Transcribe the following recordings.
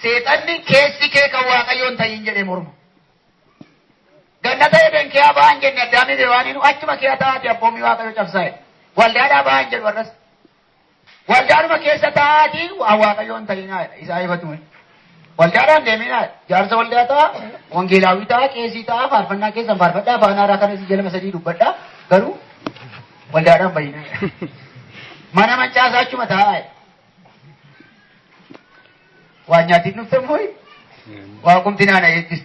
Seexanni keessi kee kan Waaqayyoon ta'in jedhee morma. Gannata Eden kee ba'an jenne Addaamii fi Hewaaniin achuma kee taa'aati abboommii Waaqayyoo cabsaa'e. Waldaadhaa ba'an jedhu warras. Waldaadhuma keessa taa'aati waan Waaqayyoon ta'inaa jedha. Isaa ifatu. Waldaadhaan deeminaa jaarsa waldaa ta'a, wangeelaawii ta'a, qeesii ta'a, faarfannaa keessan faarfadhaa, afaan haaraa kanas ija lama sadii dubbadhaa, garuu waldaadhaan bahinaa. Mana mancaasaa achuma taa'aa. Waan nyaatiin dhufte immoo waaqumti naana eebbis.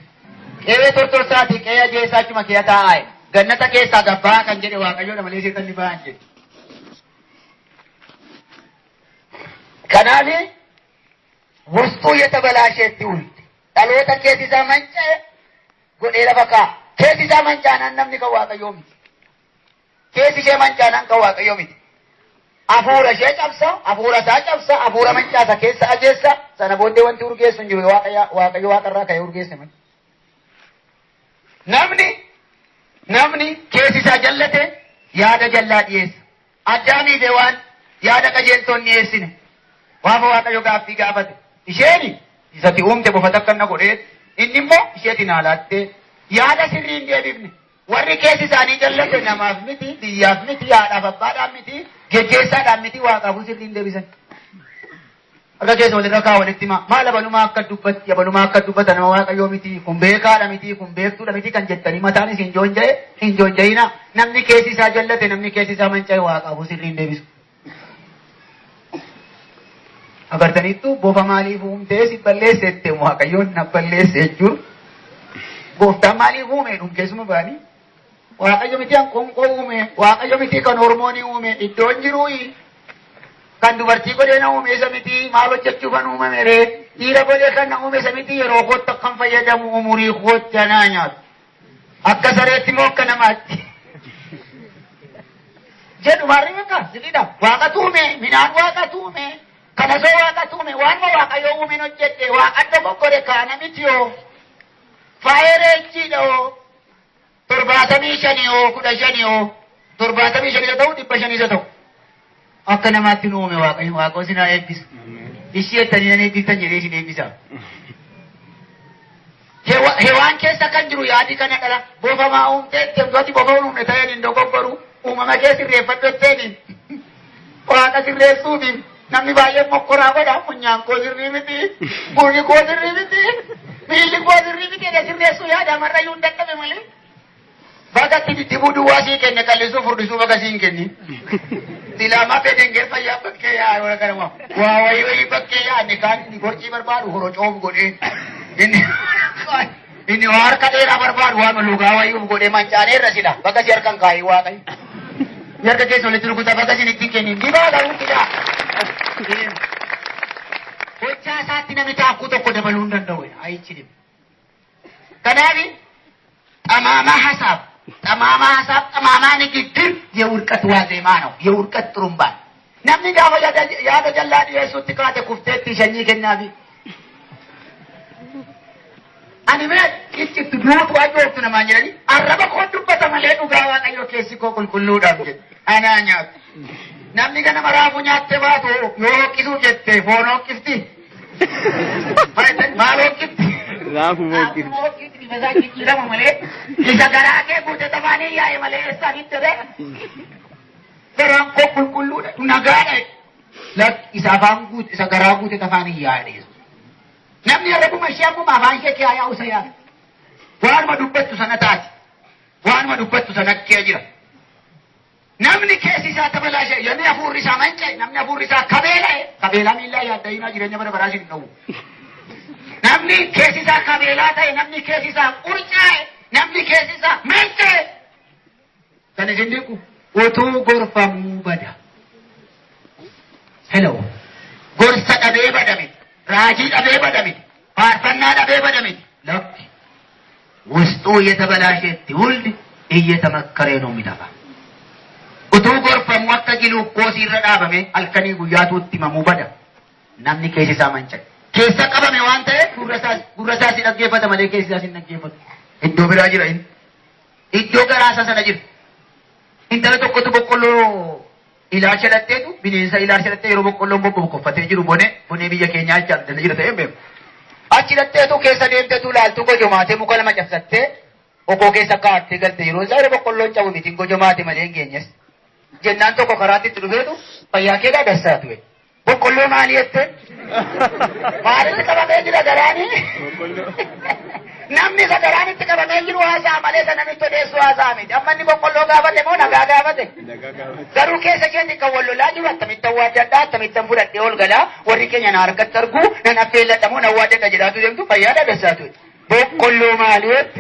Qe'ee tortorsaati qe'ee ajeessaa achuma kee taa'aa. Gannata keessaa gabbaa kan jedhe Waaqayyoodha malee seexanni ba'an jedhe. Kanaaf ውስጡ የተበላሸ ትውልድ dhaloota keessi isaa manca'e godhee lafa kaa'a. Keessi isaa mancaanaan namni kan Waaqayyoo miti. Keessi ishee mancaanaan kan Waaqayyoo miti. Hafuura ishee cabsa, hafuura isaa cabsa, hafuura mancaasa keessa ajeessa. Sana booddee wanti urgeessu hin jiru Waaqayyo waaqarraa ka'ee urgeesse malee. Namni keessi isaa jallate yaada jallaa dhiyeessa. Addaamii fi waan yaada qajeeltoon dhiyeessine. Waafa Waaqayyo gaaffii gaafate. Isheeni isatti uumte bofa takka na godhee inni immoo isheetiin haalaattee yaada sirrii hin deebifne. Warri keessi isaanii jallate namaaf miti, biyyaaf miti, haadhaaf abbaadhaaf miti, geggeessaadhaaf miti, waaqaafuu sirrii hin deebisan. Harka keessa walirra kaa walitti himaa. Maal abalumaa akka dubbatti, abalumaa akka dubbata nama Waaqayyoo miti, kun beekaadha miti, kun beektuudha miti kan jettanii mataan isin joonja'e, hin joonja'ina. Namni keessi isaa jallate, namni keessi isaa manca'e waaqaafuu sirrii hin deebisu. Agartaniittu bofa maaliif uumtee si balleesse jette Waaqayyoon na balleesse jechuun gooftaan maaliif uume dhum keessuma ba'anii Waaqayyo miti kan qoonqoo uume, Waaqayyo miti kan hormoonii uume, iddoon jiruuyi. Kan dubartii godhee na uume isa miti, maal hojjechuuf kan uumame ree? Dhiira godhee kan na uume isa miti, yeroo kootti akkan fayyadamu umurii kootti anaa nyaatu. Akka sareetti moo akka namaatti? Jedhu maarri bakka sirriidha. Waaqatu uume, midhaan waaqatu uume, kana soo waaqatu uume, waanuma Waaqayyo uumeen hojjedhe, waaqan dogoggore kaana miti yoo. Faayireechiidha hoo. 75 hoo, 15 hoo, 75 isa ta'u, 500 isa ta'u. Akka namaatti nu uume Waaqayyo, Waaqayyo isin haa eebbisu. Ishii jettanii nan eebbiftan jedhee isin eebbisa. Hewaan keessa kan jiru yaadi kana dhala. Bofamaa uumtee itti bofa uumne ta'een hin dogoggoru. Uumama kee sirreeffadhu jetteeni. Waaqa sirreessuufi namni baay'een mokkoraa godha. Funyaan koo sirrii miti, gurri koo sirrii miti, miilli koo sirrii miti jedhee sirreessuu yaada amarrayyuu hin dadhabe malee. Bagatti diddibuu duwwaa sii kenne qallisuu furdisuu baga sii hin kenni. Silaamaa fedhen fayyaa bakkee yaa yoo kana waa wayii wayii bakkee yaa inni kaan inni gorcii barbaadu horocoof godhee inni waa harka dheeraa barbaadu waan lugaa wayii uf godhee mancaaneerra sila baga si harkan kaayii Waaqayyo. Harka keessa walitti rukutaa baga isin ittiin kennin dibaa garuu fidaa. Gochaa isaatti namni taakkuu tokko dabaluu hin danda'u. Ayichi dhibu. Kanaaf ጠማማ ሀሳብ ጠማማ ሀሳብ ጠማማ ንግግር የውድቀት ዋዜማ ነው። የውድቀት ጥሩምባ ነው። Namni gaafa yaada jallaa dhiyeessuutti kaate kufteetti sanyii kennaafi. Ani mee itti duutu ajooftu namaan jedhanii arraba koo dubbata malee dhugaa Waaqayyo keessi koo qulqulluudhaaf jedhu. Anaa nyaatu. Namni ganama raafuu nyaattee baatu yoo hoqqisuuf jette foon hoqqifti. Maal hoqqifti? Raafuu hoqqifti. Raafuu hoqqifti bifa isaa jijjiirama malee isa garaa kee guute tafaanii yaa'e malee eessaan hin ta'e. Garaan koo qulqulluudha nagaadha. Lakki isa afaan guute isa garaa guute tafaanii yaa'e. Namni arrabuma ishee ammuma afaan ishee kee yaa'u isa yaada. Waanuma dubbattu sana taati. Waanuma dubbattu sana kee jira. Namni keessi isaa tabalaashe, namni hafuurri isaa manca'e, namni hafuurri isaa kabeela'e, kabeelaa miillaa yaaddayinaa jireenya bara baraa isin dhowwu. Namni keessi isaa kabeelaa ta'e, namni keessi isaa qurcaa'e, namni keessi isaa manca'e. Kan isin dinqu utuu gorfamuu bada. Hello. Gorsa dhabee bada miti. Raajii dhabee bada miti. Faarfannaa dhabee bada miti. Lakki. ውስጡ የተበላሸ ትውልድ እየተመከረ ነው የሚጠፋ። Utuu gorfamu akka giluukkoosii irra dhaabame halkanii guyyaatu itti himamuu bada. Namni keessi isaa manca'e. Keessa qabame waan ta'eef gurra isaas hin dhaggeeffata malee keessi isaas hin dhaggeeffatu. Iddoo biraa jira inni. Iddoo garaa isaa sana jira. Intala tokkotu boqqolloo ilaalcha dhatteetu bineensa ilaalcha dhattee yeroo boqqolloon boqqoffatee jiru bonee biyya keenyaa jecha dhala jira ta'ee hin beeku. Achi dhatteetu keessa deemteetu laaltu gojomaatee muka lama cabsattee okoo keessa kaa'attee galte yeroo isaa yeroo boqqolloon cabu miti gojomaate malee hin geenyes. Jennaan tokko karaatti itti dhufeetu fayyaa kee daadassaa ture. Boqqolloo maali jette? Maalitti qabamee jira garaani? Namni isa garaan itti qabamee jiru haasa'a malee isa namitti odeessu haasa'a miti. Amma inni boqqolloo gaafate moo nagaa gaafate? Garuu keessa keetti kan wal lolaa jiru akkamittan waajjadhaa akkamittan fudhadhee ol galaa warri keenya na harkatti argu nan affeelladha moo nan waajjadha jedhaatu deemtu fayyaa daadassaa ture. Boqqolloo maali jette?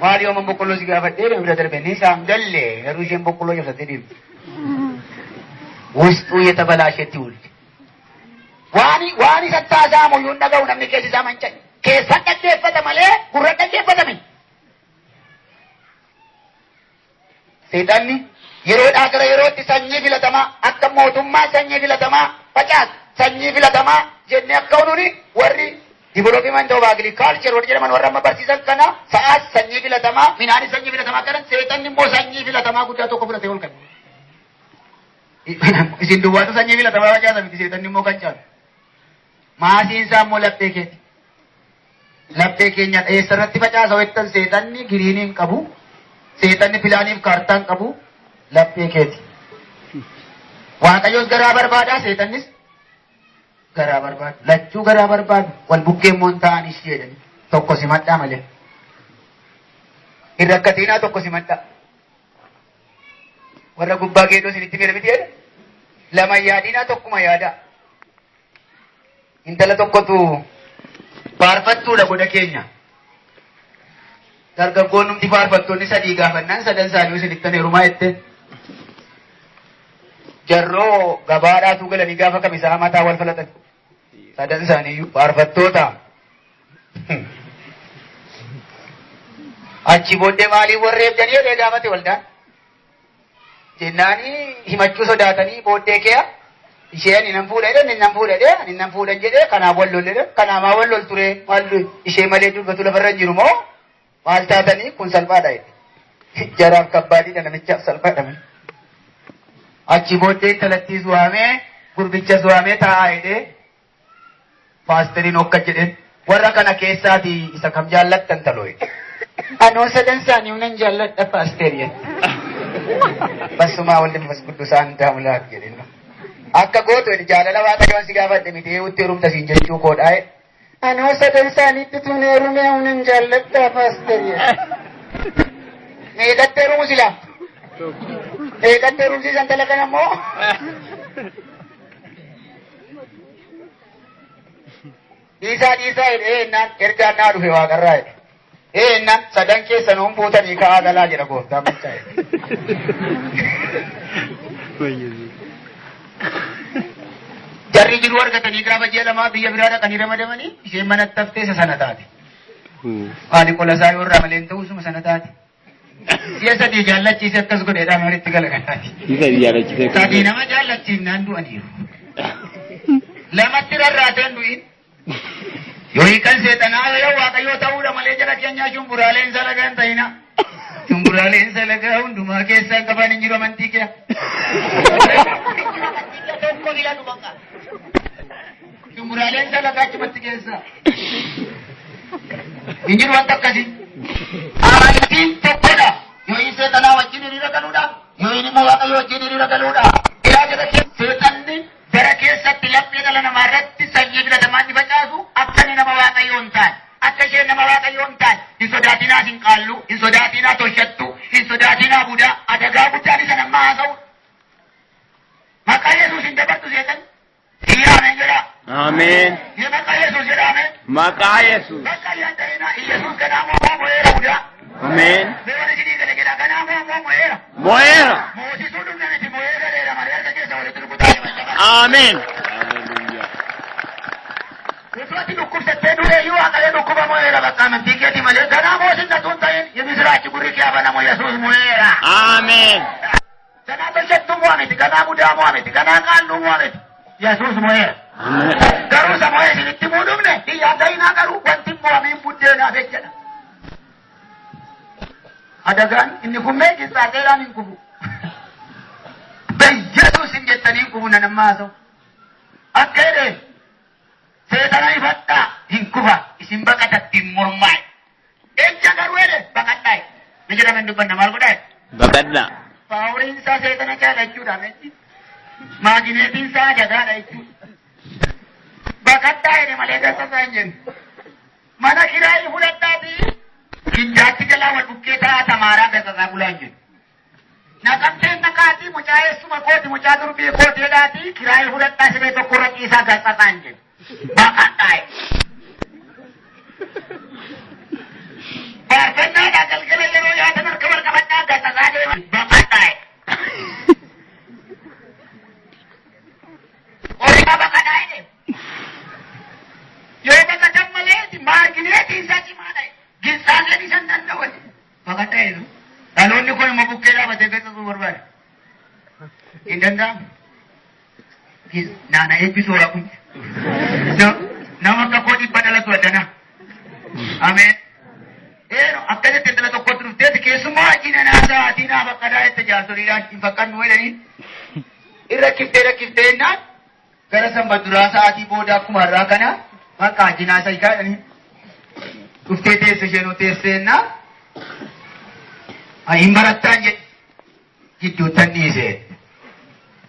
Maali yooman boqqolloo si gaafadhee bira darbe ni isaan galle garuu isheen boqqolloo cabsattee deemti. ውስጡ የተበላሸ ትውልድ waan isatti haasa'amu iyyuu hin dhaga'u namni keessi isaa manca'e. Keessan dhaggeeffata malee gurra dhaggeeffatame. Seexanni yeroodhaa gara yerootti sanyii filatamaa akka mootummaa sanyii filatamaa facaasu sanyii filatamaa jennee akka nuuni warri development of agriculture warri jedhaman warra amma barsiisan kana sa'aas sanyii filatamaa midhaanis sanyii filatamaa kanan seexanni immoo sanyii filatamaa guddaa tokko fudhatee ol kenna. Isin duwwaatu sanyii filatamaa facaasa miti seexanni immoo kan caalu. Maasiin isaa immoo laphee keeti. Laphee keenya eessarratti facaasa wettan seexanni giriinii hin qabu. Seexanni pilaaniif kaartaa hin qabu. Laphee keeti. Waaqayyoos garaa barbaadaa seexannis garaa barbaadu. Lachuu garaa barbaadu. Wal bukkee immoo hin ta'an ishee jedhani. Tokko simadhaa malee. Hin rakkatiinaa tokko simadhaa. Warra gubbaa geedoo isinitti fira miti jedha. Lama yaadinaa tokkuma yaadaa. Intala tokkotu faarfattuudha goda keenya. Dargaggoon numti faarfattoonni sadii gaafannaan sadan isaanii isinittan heerumaa jette. Jarroo gabaadhaatu galanii gaafa kamisaa mataa wal falatan. Sadan isaaniiyyuu faarfattoota. Achi booddee maaliif warreef jedhee jedhee gaafate waldaan. Jennaani himachuu sodaatanii booddee kee ishee ani nan fuudha jedhe nan fuudha jedhe ani nan fuudha jedhe kanaaf wal lolle jedhe kanaaf maa wal lol ture maal ishee malee dubbatu lafarra hin jiru moo maal taatanii kun salphaadha jedhe. Jaraaf kabbaadidha namichaaf salphaadha malee. Achi booddee intalattiis waamee gurbichas waamee taa'aa jedhee paasteriin okka jedheen warra kana keessaati isa kam jaallattan taloo jedhe. Anoo sadan isaanii nan jaalladha paasterii jedhe. Basumaa walli መንፈስ ቅዱስ አንድ አምላክ jedhe. Akka gootu jedhe jaalala waaqayyoon si gaafadhe miti eewutti heerumta siin jechuu koodhaa jedhe. Anoo sadan isaaniitti tun heerumee nan jaalladha paasterii jedhe. Meeqatti heerumu silaa? Meeqatti heerumsiisan tala kana immoo? Dhiisaa dhiisaa jedhe ennaan ergaan naa dhufe waaqarraa jedhe. Ennaan sadan keessan hun fuutanii ka'aa galaa jedha gooftaan machaa jedhe. Jarri jiruu argatanii gaafa ji'a lamaa biyya biraa dhaqanii ramadamanii isheen manatti haftee isa sana taate. Haali qola isaa yoo irraa malee hin ta'u isuma sana taate. Si'a sadii jaallachiise akkas godheedhaan walitti galagalaati. Sadii nama jaallachiifnaan du'aniiru. Lamatti rarraateen du'in. Yoo hiikan seexanaa yoo waaqayyoo ta'uudha malee jara keenyaa shumburaaleen salagaa hin ta'ina. Shumburaaleen salagaa hundumaa keessaa qaban hin jiru amantii kee. Tokko filatu bakka. Shumburaaleen salagaa achumatti keessaa. Hin jiru wanta akkasii. Amantiin tokkodha. Yoo inni seexanaa wajjin hiriira galuudha. Yoo inni immoo waaqayyoo wajjin hiriira galuudha. Ilaa jara keessa seexanni gara keessatti laphee dhala namaa irratti sanyii filatamaa inni facaasu akka inni nama waaqayyoo hin taane. Akka isheen nama waaqayyoo hin taane. Hin sodaatinaa hin qaallu, hin sodaatinaa toshattu, hin sodaatinaa budaa, adagaa guddaan isa nama haasa'u. Maqaa Yesuus hin dabartu seexan. Iyya ameen jedhaa. Ameen. Ye maqaa Yesuus jedhaa ameen. Maqaa Yesuus. Bakka ayyaan ta'inaa Yesuus ganaa moo mo'eera budaa. Ameen. Beewwan isinii gala jedhaa ganaa moo mo'eera. Mo'eera. Moosisuu dhumna miti mo'ee galeera malee harka keessa walitti rukutaa deeman jabaa. Ameen. Utuu ati dhukkubsattee du'eeyyuu waaqayyo dhukkuba mo'eera bakka amantii keetii malee ganaa moosinna tun ta'in yemisiraachi gurri kee abanamu Yesuus mo'eera. Ameen. Ganaa tolchattuu mo'a miti, ganaa budaa mo'a miti, ganaa qaalluu mo'a miti. Yesuus mo'eera. Ameen. Garuu isa mo'ee isinitti muu dhumne hin ta'inaa garuu wanti mo'amiin buddeenaaf jechuudha. Adagaan inni kun mee qixxaateedhaan hin kufu. Beyyesuus hin jettanii hin kufu nan amma haasa'u. Akka jedhee seexana ifadhaa hin kufa. baqata ittiin mormaa. Ejja garuu jedhe baqadhaa. Ni jedhame hin dubbanna maal godhaa? Baqadhaa. Paawuriin isaa seexana caala jechuudha. Maagineetiin isaa jagaadha jechuudha. Baqadhaa jedhe malee gasasaa hin jennu. Mana kiraayii fudhadhaatii gindaatti jalaa wal bukkee taa'aa tamaaraa gasasaa bulaa hin jennu. Naqamteen naqaatii mucaa eessuma kooti mucaa durbii kooti jedhaatii kiraayii fudhadhaa siree tokko irra ciisaa gasasaa hin jennu. Baqadhaa jedhe. Faarfannaadhaa galgala yeroo yaatan harka wal qabadhaa gasasaa deeman baqadhaa jedhe. Qoricha baqadhaa jedhe. Yoo baqatan malee maagineetiin isaa cimaadha. Gilxaaleen isa hin danda'u. Baqadhaa jedhu. Dhaloonni kun immoo bukkee dhaabatee gatsasuu barbaada. Hin danda'amu. Naana eebbisuudha kun. Nama akka koo dhibba dhalatu addana. Ameen. Eero akka jette intala tokkotti dhufteeti keessumaa ajjina naasaa atii naa baqqadaa jette jaarsoliidhaan hin faqqannu jedhanii. Irra kiftee rakkiftee jennaan gara sanba duraa sa'aatii booda akkuma har'aa kana bakka ajjinaa isa hiikaa jedhanii. Dhuftee teesse isheenoo teessee jennaan. Hin barattaan jedhe gidduuttan dhiise.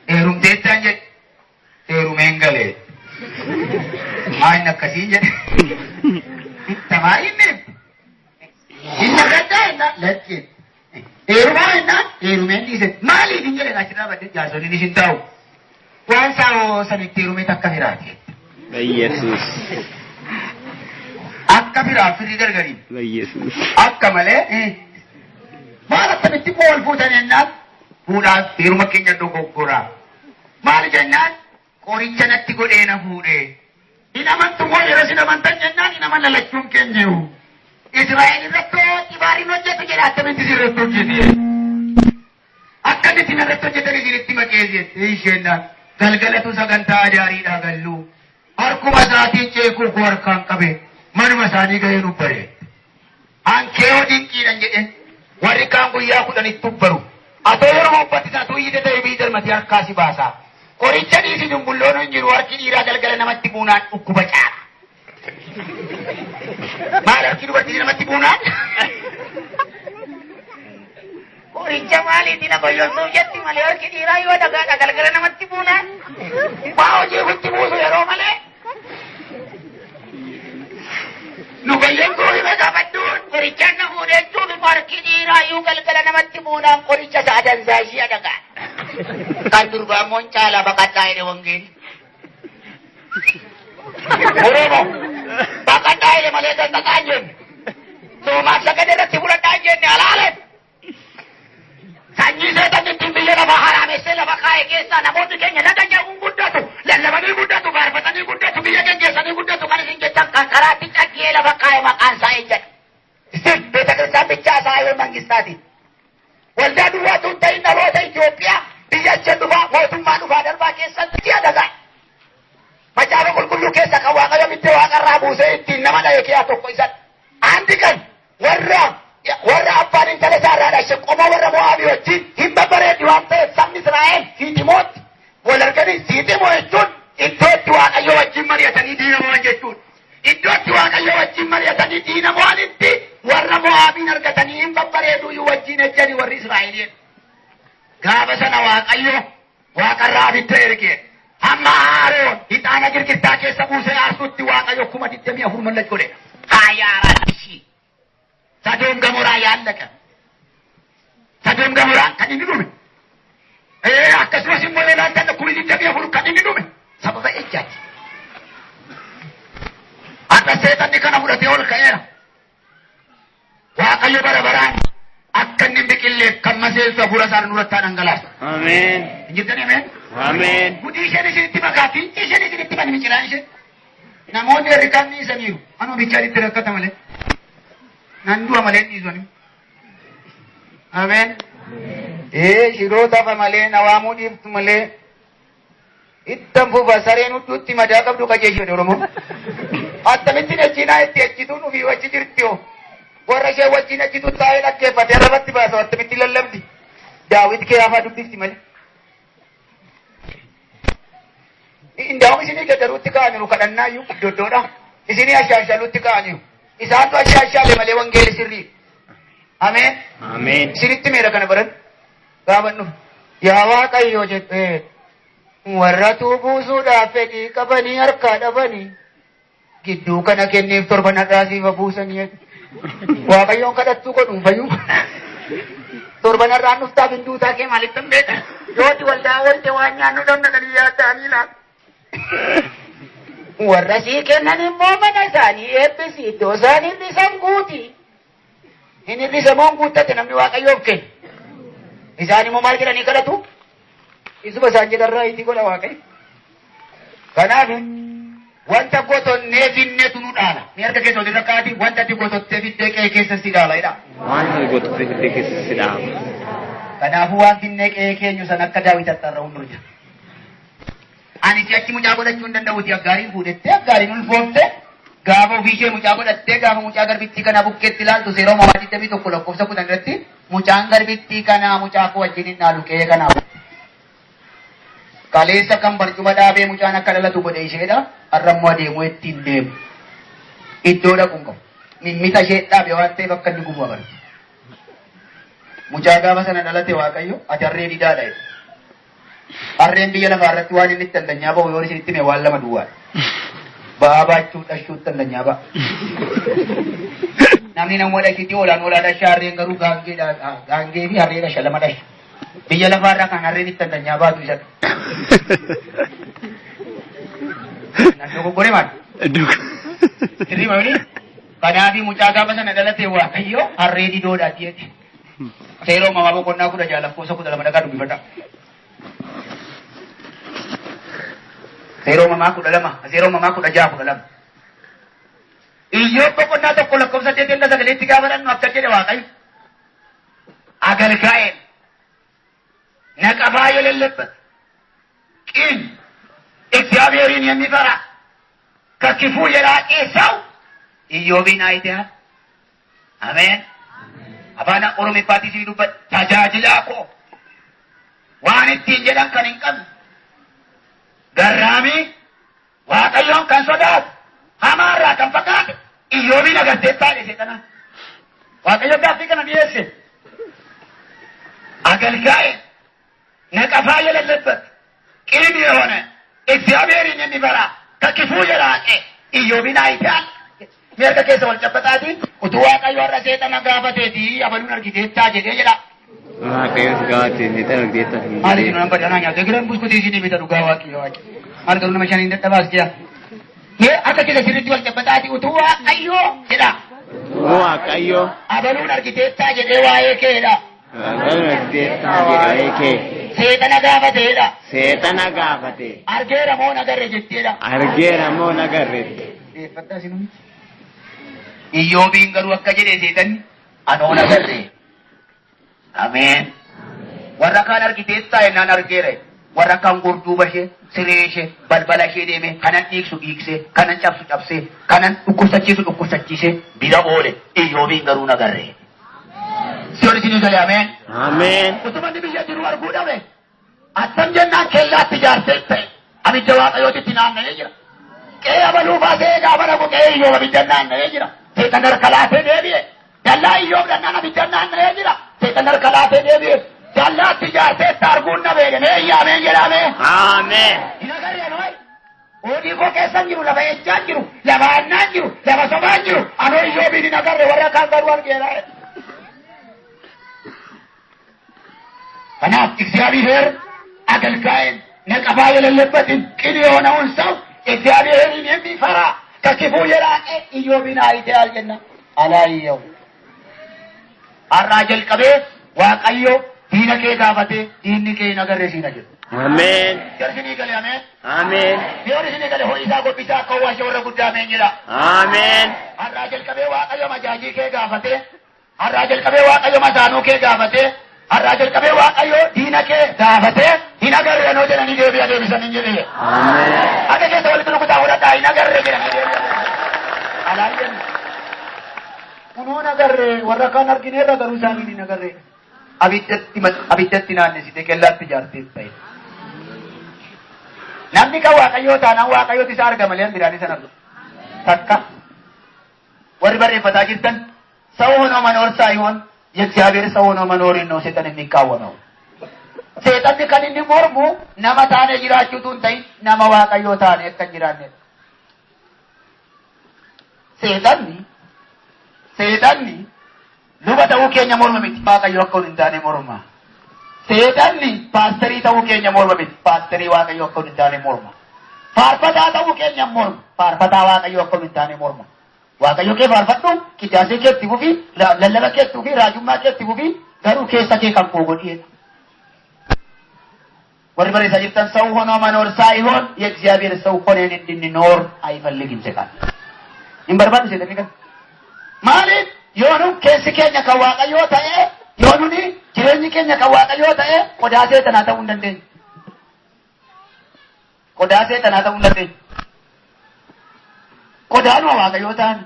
Heerumteettaan jedhe heerumeen galee. Maal akkasii jedhe. Tamaa inni. Inni gaddaa jennaan lakki. Heerumaa jennaan heerumeen dhiise. Maaliif hin jedhe achirraa badde jaarsoliin isin taa'u. Waan saawoo sanitti heerume takka firaati. Yesuus. Akka firaaf firri gargariin. Yesuus. Akka malee maal akkamitti immoo wal fuutan jennaan fuudhaaf heeruma keenya dogoggoraa. Maali jennaan qoricha natti godhee na fuudhee. Hin amantu moo yeroo isin amantan jennaan hin amanna lachuun keenya jiru. Israa'el irratti xibaariin hojjetu jedha akkamitti isin irratti hojjete. Akkamitti irratti hojjetan isinitti maqeesse isheenna galgalatu sagantaa adaariidhaa gallu. Harkuma isaatiin ceekuu koo harkaan qabe manuma isaanii gahee nu bare. Ankeeyoo dinqiidhan jedhe warri kaan guyyaa 10tti ubbaru. Atoo yeroo uffati isaa tuuyyite ta'e bii dalmatee harkaa si baasa. Qoricha dhiisi dumbulloon hin jiru harki dhiiraa galgala namatti buunaan dhukkuba caala. Maal harki dubartii namatti buunaan? Qoricha maaliitiin abayyoosuuf jetti malee harki dhiiraa yoo dhagaadha galgala namatti buunaan. Waa hojii ofitti buusu yeroo malee. Nu gayyeen hime gaafadhuun qorichaan na fuudhee jechuun harki dhiiraa yoo galgala namatti buunaan qoricha isaa dansaa ishee dhagaa. Kan durbaa immoo hin caalaa baqadhaa jedhe wangeelli. Oromoo baqadhaa jedhe malee dandaqaa hin jenne. Soomaaf sagadee irratti fudhadhaa hin jenne alaale. Sanyii seetan ittiin biyya lafaa haraamessee lafa kaa'e keessaa namoonni keenya laga jedhuun guddatu, lallabanii guddatu, faarfatanii guddatu, biyya geggeessanii guddatu kan isin jettan kan karaatti caggee lafa kaa'e maqaan isaa ejjedha. Isin beeta kiristaan bichaa isaa yoo mangistaati. Waldaa duwwaatu hin ta'in dhaloota Itoophiyaa biyya achi dhufaa mootummaa dhufaa darbaa keessatti ji'a dhagaa. Macaafa qulqulluu keessa kan Waaqayyo bittee waaqarraa buusee ittiin nama dha'e keessaa tokko isa. Andi kan warra abbaan intala isaa irraa dhashe qoma warra Mo'aabii wajjin hin babbareeddi waan ta'eef sabni Israa'el Siiximootti wal arganii Siiximoo jechuun iddoo itti Waaqayyo wajjin mari'atanii diina mo'an jechuudha. Iddoo itti Waaqayyo wajjin mari'atanii diina mo'anitti warra Mo'aabiin argatanii hin babbareedu wajjin ejjanii warri Israa'eliin. Gaafa sana Waaqayyo waaqarraa abidda erge. Hamma Aaroon ixaana girgirtaa keessa buusee aarsutti Waaqayyo 24,000 mallat godhe. 24,000. Sadoom Gamoraa yaallaka. Sadoom Gamoraan kan inni dhume. Akkasumas immoo yoo ilaaltan 24,000 kan inni dhume sababa ejjaati. Akka seexanni kana fudhatee ol ka'eera. Waaqayyo bara baraan akka inni hin biqilleef kan maseensu hafuura isaa nurratti haa dhangalaasu. Ameen. Hin jirtanii ameen? Ameen. Gudii isheen isinitti makaa fiinci isheen isinitti mani miciraan isheen. Namoonni warri kaan dhiisaniiru. Anuma bichaan itti rakkata malee. Nan du'a malee hin dhiisu. Ameen. Shiroo tafa malee na waamuu dhiiftu malee. Ittan fufa sareen hudduutti madaa qabdu qajeelchite Oromoo. Akkamittiin ejjiinaa itti ejjituun ofii wajji jirti hoo. Warra ishee wajjin ejjitu taa'ee dhaggeeffatee arrabatti baasa akkamittiin lallabdi. Daawit kee hafaa dubbifti malee. Indaa'um isinii gaddaruutti ka'aniiru kadhannaayyuu iddoo iddoodha. Isinii ashaashaluutti ka'aniiru. Isaantu ashaashaale malee wangeelli sirrii. Ameen. Ameen. Isinitti meera kana baran gaafa dhufu. Yaa Waaqayyo jettee warra buusuudhaaf fedhii qabanii harkaa dhabanii gidduu kana kenneef torban har'aa siifa buusanii jedhu. Waaqayyoon kadhattuu godhuun fayyuu. Torban har'aan dhuftaaf hin duutaa kee maalitti hin beekan? Yooti waldaa walte waan nyaannu dhabna kan yaadda'anii laata. Warra sii kennan immoo mana isaanii eebbisi iddoo isaanii hir'isan guuti. Hin hir'isamoon guuttate namni Waaqayyoof kennu. Isaan immoo maal jedhanii kadhatu? Isuma isaan jedharraa itti godha Waaqayyo. Kanaaf wanta gotonnee finnetu nu dhaala. Ni harka keessa walirra kaati wanta ati gotottee fiddee qe'ee keessa si dhaala jedha. Waan gotottee fiddee keessa si dhaala. Kanaafuu waan finnee qe'ee keenyu san akka Daawit haxxarra'uun dura jira. Ani si'achi mucaa godhachuu hin danda'uuti aggaariin fuudhettee aggaariin ulfooftee gaafa ofii ishee mucaa godhattee gaafa mucaa garbittii kanaa bukkeetti ilaaltu seera uumamaa 21 lakkoofsa 10 irratti mucaan garbittii kanaa mucaa koo wajjin hin dhaalu qe'ee kanaa. Kaleessa kan barcuma dhaabee mucaan akka dhalatu godhe isheedha. Har'a immoo adeemuu ittiin deemu. Iddoo dhaqu hin qabu. Mimmita ishee dhaabe waan ta'eef akka inni gubu agarti. Mucaa gaafa sana dhalate Waaqayyo ati harree didaadha jedhe. Harreen biyya lafaa irratti waan inni itti allanyaa ba'u yoo isinitti hime waan lama duwwaadha. Ba'aa baachuu dhashuutti allanyaa ba'a. Namni nama dhashitti oolaan oolaa dhashaa harreen garuu gaangee fi harree dhasha lama dhasha. Biyya lafaa irraa kan harreen itti allanyaa baatu isadha. Nan dogoggore maal? Sirrii maali? Kanaafi mucaa gaafa sana dhalate Waaqayyo harree didoodha jedhe. Seera uumamaa boqonnaa 16 lakkoofsa 12 dhaqaa dubbifadhaa. Seera uumamaa 12, seera uumamaa 16 12. Iyyoob boqonnaa 1 lakkoofsa 8 9tti gaafa dhannu akka jedhe Waaqayyo. አገልጋዬን ነቀፋ የሌለበት ቅን እግዚአብሔርን የሚፈራ ከክፉ የራቀ ሰው ኢዮብን አይተሃል። አሜን። Afaan Oromiffaatii isin dubbadha. Tajaajilaa koo waan ittiin jedhan kan hin qabne garraamii Waaqayyoon kan sodaatu hamaarraa kan fagaate Iyyoobin agartee taa'e seexana. Waaqayyo gaaffii kana dhiyeesse. አገልጋይ ነቀፋ የሌለበት ቅን የሆነ እግዚአብሔርን የሚፈራ ከክፉ የራቀ ኢዮብን አይተሃል። Mirga keessa wal cabbaxaatiin utuu Waaqayyo har'a seexana gaafateeti abaluun argiteettaa jedhee jedha. Waaqayyo si gaafatee seexana argiteettaa hin Maali isin nama badhaanaa nyaata giran buskutii isinii bita dhugaa Waaqayyo Waaqi. Maal garuu nama shaniin dadhabaas jira. Mee akka keessa sirriitti wal cabbaxaatii utuu Waaqayyo jedha. Waaqayyo Abaluun argiteettaa jedhee waa'ee keedha. abaluun argiteettaa jedhee kee Seexana gaafateedha. seexana gaafate Argeera moo nagarre jetteedha. argeera moo nagarreette. Dhiyeeffadhaa isin hundi. Iyyoobiin garuu akka jedhe seexanni anoo nagarre. Ameen. Warra kaan argiteettaa jennaan argeera. Warra kaan gurduuba ishee, siree ishee, balbala ishee deeme kanan dhiigsu dhiigsee, kanan cabsu cabsee, kanan dhukkubsachiisu dhukkubsachiisee bira oole. Iyyoobiin garuu nagarre. Siyoon isinii galee ameen. Ameen. Utuma inni biyya jiru arguu dhabe. Attam jennaan kellaatti ijaarsee ta'e abidda Waaqayyootitti naanna'ee jira. Qe'ee abaluu baasee gaafa dhaqu qe'ee Iyyoob abidda naanna'ee jira. Seexan harka laatee deebi'e. Dallaa Iyyoob dhannaan abidda naanna'ee jira. Seexan harka laatee deebi'e. Dallaatti ijaarsee itti arguun dhabe. Mee iyyaameen jedhame. Ameen. Hin agarree nooyi. Odii koo keessa hin jiru, lafa ejjaan jiru, lafa annaan jiru, lafa sobaan jiru. Anoo Iyyoobiin hin agarre warra kaan garuu argeera. Kanaaf እግዚአብሔር አገልጋይን ነቀፋ የሌለበትን ቅን የሆነውን ሰው እግዚአብሔርን የሚፈራ ከክፉ የራቀ ኢዮብን አይተሃል jenna አላየው። Har'aa jalqabee Waaqayyo diina kee gaafatee diinni kee hin agarre siin jedhu. Ameen. Jarsinii gale ameen. Ameen. Yoon isinii gale ho'isaa gobbisaa akka waashee warra guddaa ameen jedha. Ameen. Har'aa jalqabee Waaqayyo majaajii kee gaafatee har'aa jalqabee Waaqayyo masaanuu kee gaafatee har'aa jalqabee Waaqayyo diina kee gaafatee hin agarre noo jedhanii deebi'a deebisanii jedhee. Ameen. Akka keessa walitti rukutaa fudhadhaa hin agarre jedhanii deebi'a. Alaayyeen. Kunuun agarre warra kaan argineerra garuu isaaniin hin agarre. Abiddatti naannesite kellaatti ijaartee ta'e. Namni kan Waaqayyoo taanaan Waaqayyooti isa arga malee biraan isa argu. Takka. Warri barreeffataa jirtan ሰው ሆኖ መኖር ሳይሆን የእግዚአብሔር ሰው ሆኖ መኖርን ነው ሰይጣን የሚቃወመው። Seexanni kan inni mormu nama taane jiraachuutu hin ta'in nama Waaqayyoo taane akka hin jiraannedha. Seexanni luba ta'uu keenya morma miti, Waaqayyo akka hin taane morma. Seexanni paasterii ta'uu keenya morma miti, paasterii Waaqayyo akka hin taane morma. Faarfataa ta'uu keenya morma, faarfataa Waaqayyo akka hin taane morma. Waaqayyo kee faarfadhu, qidaasee kee itti fufi, lallaba kee itti fufi, raajummaa kee itti fufi, garuu keessa kee kan koo godhiedha. Warri barreessaa jirtan ሰው ሆኖ መኖር ሳይሆን የእግዚአብሔር ሰው ሆነን እንድንኖር አይፈልግም ሰይጣን። Hin barbaadu seexanni kana. Maaliif yoo nu keessi keenya kan Waaqayyoo ta'e, yoo nuni jireenyi keenya kan Waaqayyoo ta'e, qodaa seexanaa ta'uu hin dandeenyu. Qodaa seexanaa ta'uu hin dandeenyu. Qodaanuma Waaqayyoo ta'an.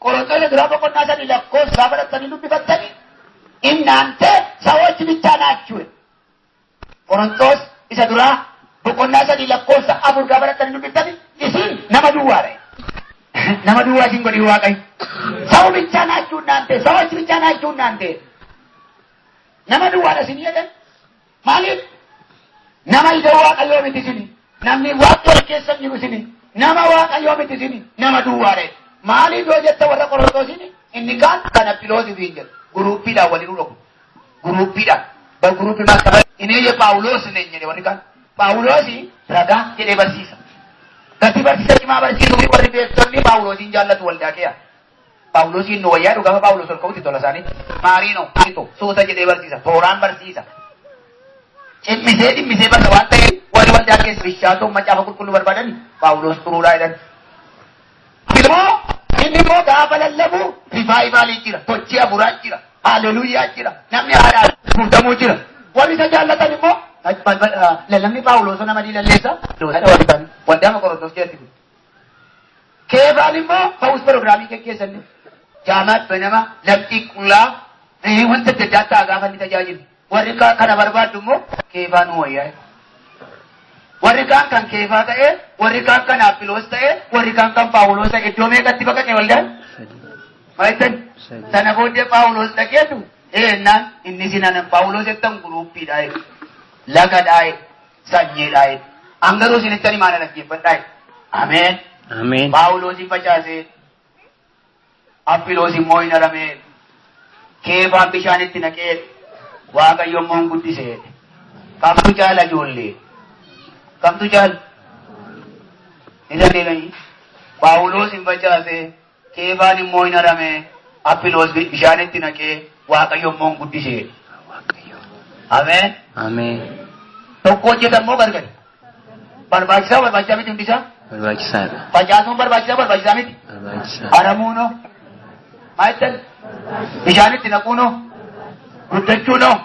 Qorontoota duraa boqonnaa 3 lakkoofsa baratanii dubbifattanii እናንተ ሰዎች ብቻ ናችሁ። Qorontos isa duraa boqonnaa 3 lakkoofsa 4 gaafa baratanii dubbiftanii isin nama duwwaadha. Nama duwwaa isin godhi Waaqayyo. ሰው ብቻ ናችሁ እናንተ፣ ሰዎች ብቻ ናችሁ እናንተ። Nama duwwaadha isin jedhan. Maaliif? Nama ija Waaqayyoo miti isin. Namni Waaqayyo keessa hin jiru isin. Nama Waaqayyoo miti isin. Nama duwwaadha. Maaliif yoo jette warra Qorontosiin inni kaan kan Aphiloosiif hin jedhu. Guruuppiidhaan waliin dhufu. Guruuppiidhaan. በግሩፕ ማከበ እኔ የጳውሎስ ነኝ jedhe warri kaan. Phaawulosi ragaa jedhee barsiisa. Gati barsiisa cimaa barsiisuu fi warri beektonni Phaawulosiin jaallatu waldaa kee. Phaawulosiin nu wayyaa dhugafa Phaawulos ol ka'utti tola isaanii. Maariino suuta jedhee barsiisa. Tooraan barsiisa. Cimmisee dhimmisee barsa waan ta'eef warri waldaa keessa bishaatoo macaafa qulqulluu barbaadan Phaawulos xuruudhaa jedhan. Immoo inni immoo gaafa lallabu rivaayivaalii jira, tochii afuraa jira, haleluuyaa jira, namni haadhaan guutamuu jira. Warri isa jaallatan immoo lallabni Phaawulos nama diilalleessa. Waldaa Qorontos keessatti. Keefaan immoo ta'us pirogiraamii geggeessanni. Jaamaa banama lamxii qullaa wanta adda addaa ta'a gaafa inni tajaajilu. Warri kana barbaaddu immoo keefaa nu wayyaa. Warri kaan kan keefaa ta'e, warri kaan kan Aphiloos ta'e, warri kaan kan Phaawulos ta'e iddoo meeqatti baqaqe waldaan? Maal jettan? Sana booddee Phaawulos dhaqeetu ennaan inni sinan Phaawulos jettan guruuppiidha. Lagadhaa, sanyiidha. Angaruu isinitti ani maana dhaggeeffadhaa. Ameen. Ameen. Phaawulosin facaasee, Aphiloos immoo hin aramee, keefaan bishaanitti naqee, Waaqayyo immoo hin guddisee. Kamtu caala ijoollee? Kamtu caala? Ni dandeeganii? Phaawulos hin facaasee, keefaan immoo hin aramee, Aphiloos bishaanitti naqee, Waaqayyo immoo hin guddisee. Ameen. Ameen. Tokko hojjetan moo gargari? Barbaachisaa barbaachisaa miti hundisaa? Barbaachisaadha. Facaasuun barbaachisaa barbaachisaa miti? Barbaachisaadha. Aramuunoo? Maal jettan? Bishaanitti naquunoo? Guddachuunoo?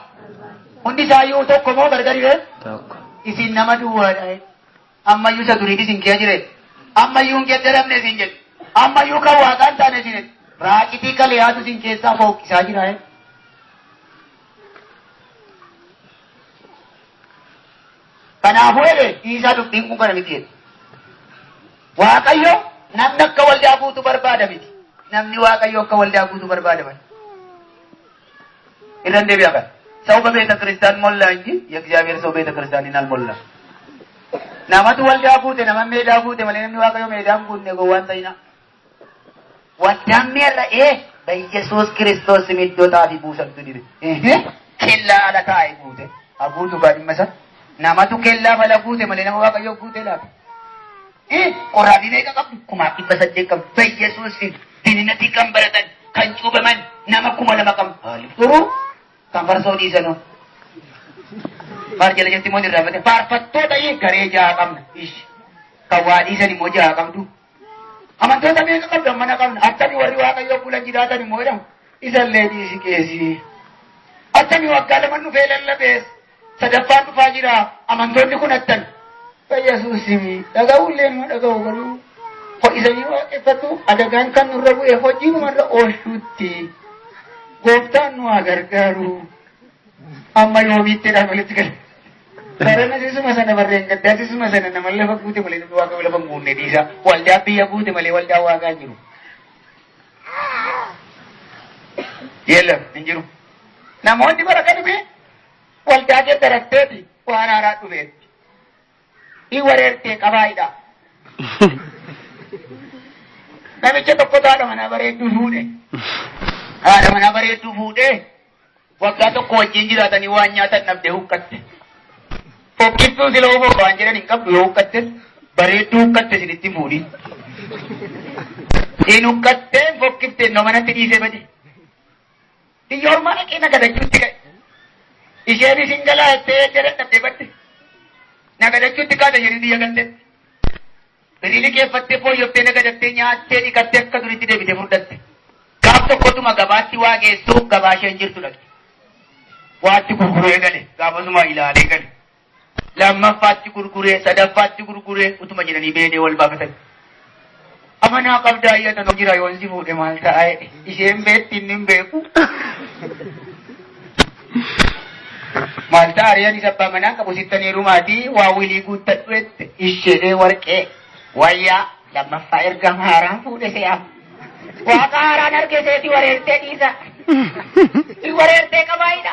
Hundi isaayyuu tokko moo gargari ree? Tokko. Isin nama duwwaadha. Ammayyuu isa duriiti isin kee jire. Ammayyuu hin geeddaramne isin jedhu. Ammayyuu kan waaqaan taane isin jedhu. Raacitii kaleyaatu isin keessaa fookkisaa jira. Kanaafuu jedhe dhiisaa dubbiin kun kana miti jedhe. Waaqayyo namni akka waldaa guutuu barbaada miti. Namni Waaqayyo akka waldaa guutuu barbaada miti. Irra deebi'a kana. ሰው በቤተ ክርስቲያን ሞላ እንጂ የእግዚአብሔር ሰው ቤተ ክርስቲያንን አልሞላም። Namatu waldaa guute, nama meedaa guute malee namni Waaqayyo meedaan guutne gowwaan ta'ina. Waldaan mi'arra በኢየሱስ ክርስቶስ ስም iddoo xaafii buusantu dire. Kellaa ala taa'e guute. Haguutu gaa dhimma isa. Namatu kellaa fala guute malee nama Waaqayyo guute laata. Qoraanii meeqa qabdu? 1800 qabdu. በኢየሱስ ስም dininatii kan baratan kan cuubaman nama 2000 qabdu. Maaliif turuu? Kan farsoo dhiisanoo. Faar jala jetti immoo irraa bate. Faarfattoota garee 6 qabna. Ishi. Kan waa dhiisan immoo 6 qabdu. Amantoota meeqa qabdu? Mana qabna. Attami warri Waaqayyoo bulan jiraatan immoo jedhamu. Isallee dhiisi keessi. Attami waggaa 2 dhufee lallabees. Sadaffaan dhufaa jira. Amantoonni kun attami. Yesuusimi dhaga'ullee nu dhaga'u garuu ho'isanii waaqeffatu adagaan kan nurra bu'e hojii numarra oolchuutti. Gooftaan nu haa gargaaru. Amma yoomiittidhaan walitti gala. Barana sisuma sana barreen gaddaa sisuma sana nama lafa guute malee namni waaqa lafa hin guunne dhiisa. Waldaa biyya guute malee waldaa waaqaa jiru. Yelam hin jiru. Namoonni bara kan dhufe waldaa geeddaratteeti waan haaraa dhufeetti. Hin wareertee qabaayidha. Namicha tokkotu haadha manaa bareedduu fuudhe. Haadha manaa bareedduu fuudhee waggaa tokko wajjin jiraatanii waan nyaatan dhabdee huqqatte. Fokkittuu sila ofoo waan jedhan hin qabdu yoo huqqatte bareedduu huqqatte isinitti fuudhi. Hin huqqatteen fokkifteen no manatti dhiisee bade. Biyya ormaa dhaqee nagadachuutti ka'e. Isheen isin galaa jettee jedhan dhabdee badde. Nagadachuutti kaate isheen biyya galtetti. Birii liqeeffattee fooyyooftee nagadattee nyaattee dhiqattee akka duriitti deebitee furdatte. Gaaf tokkotuma gabaatti waa geessuuf gabaa isheen jirtu dhaqe. Waatti gurguree gale gaafasuma ilaalee gale. Lammaffaatti gurguree sadaffaatti gurguree utuma jedhanii beedee wal baafatan. Amanaa qabdaa iyyatan jira yoon si fuudhe maal ta'a jedhe. Isheen beetti inni hin beeku. Maal ta'a ari'an isa abbaa manaa qabu sittan heerumaatii waa wilii guuttadhu jette. Ishee warqee wayyaa lammaffaa erga haaraan fuudhe se'a. Waaqa haaraan arge seeti wareertee dhiisa. Wareertee qabaayidha.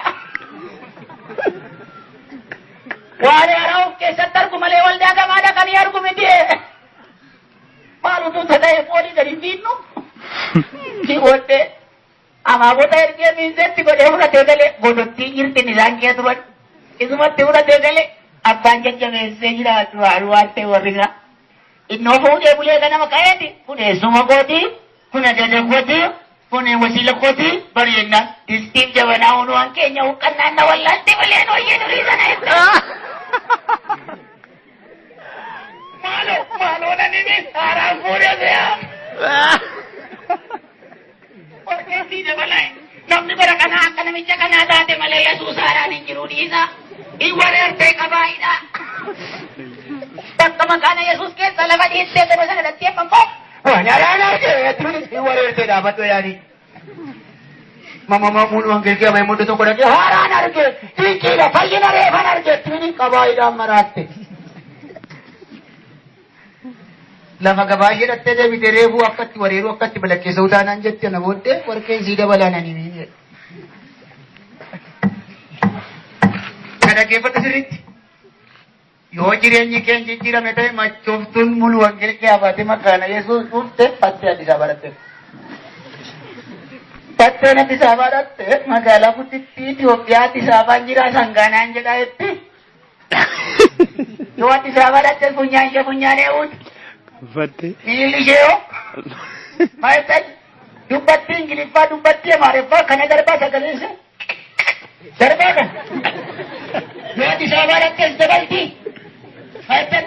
Waan haaraa of keessatti argu malee waldaa gamaa dhaqanii argu miti. Maal utuu ta'e foolii gadi hin fiinnu. Si booddee amaabota ergee miinzetti godhee fudhatee galee godottii jirtin isaan kee turan. Isumatti fudhatee galee abbaan jajjabeessee jiraatu haadhu waan ta'e warri isaa. Innoo fuudhee bulee ganama ka'eeti kun eessuma kootii kun ajaja kootii kun wasiila kootii bari'ennaan distiin jabanaa waan keenya huqqannaan na wallaalti malee hojii durii sana jettee. Maaloo maaloo nani haaraan fuudhee se'a. Warqeen sii dabalaa namni bara kanaa akka namicha kanaa taate malee Yesuus haaraan hin jiru dhiisa. Hin wareertee qabaayidha. Bakka maqaan Yesuus keessa lafa dhiistee gara sana dhattee ammoo waan haaraan argee jechuun hin wareertee dhaabadhu yaani. Mama mamuun waan kirkee amma tokko dhaqee haaraan argee dinqiidha fayyina reefan argee jechuun qabaayidhaan maraatte. Lafa gabaa ishee dhattee deebitee reefuu akkatti wareeruu akkatti balakkeessa utaanaan jette na booddee warqeen sii dabalaa nani miin jedhe. Kana dhaggeeffadhu sirriitti. Yoo jireenyi keenya jijjiirame ta'e machooftuun mulu wangeelii abaatee makaana Yesuus dhufte fattee Addis Ababaa dhatte. Fatteen Addis Ababaa dhatte magaalaa guddittii Itoophiyaa Addis Ababaan jira sangaanaan jedhaa jetti. Yoo Addis Ababaa dhatte funyaan ishee funyaan eewuuti. Fatte. Miilli ishee hoo? Maal ta'e? Dubbattii Ingiliffaa dubbattii Amaariffaa kana darbaa sagalee ishee. Darbaa kana. Yoo Addis Ababaa dhattes dabaltii. Maal ta'e?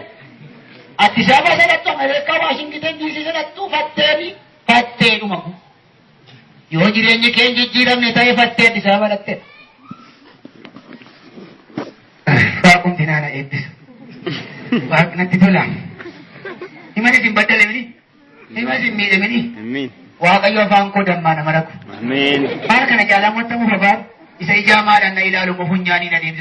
Addis Ababaa sanattu Ameerikaa Waashingiten DC sanattu fatteeni fatteedhuma kun. Yoo jireenyi keenya jijjiiramne ta'e fattee Addis Ababaa dhatte. Waaqumti naana eebbisu. Waaqnatti tola. Himan isin baddale mini. Himan isin miidhe mini. Amiin. Waaqayyo afaan koo dammaa nama raku. Amiin. Maal kana jaalaa motta mufa baan isa ijaa maadhaan na ilaalu funyaaniin adeemsisu.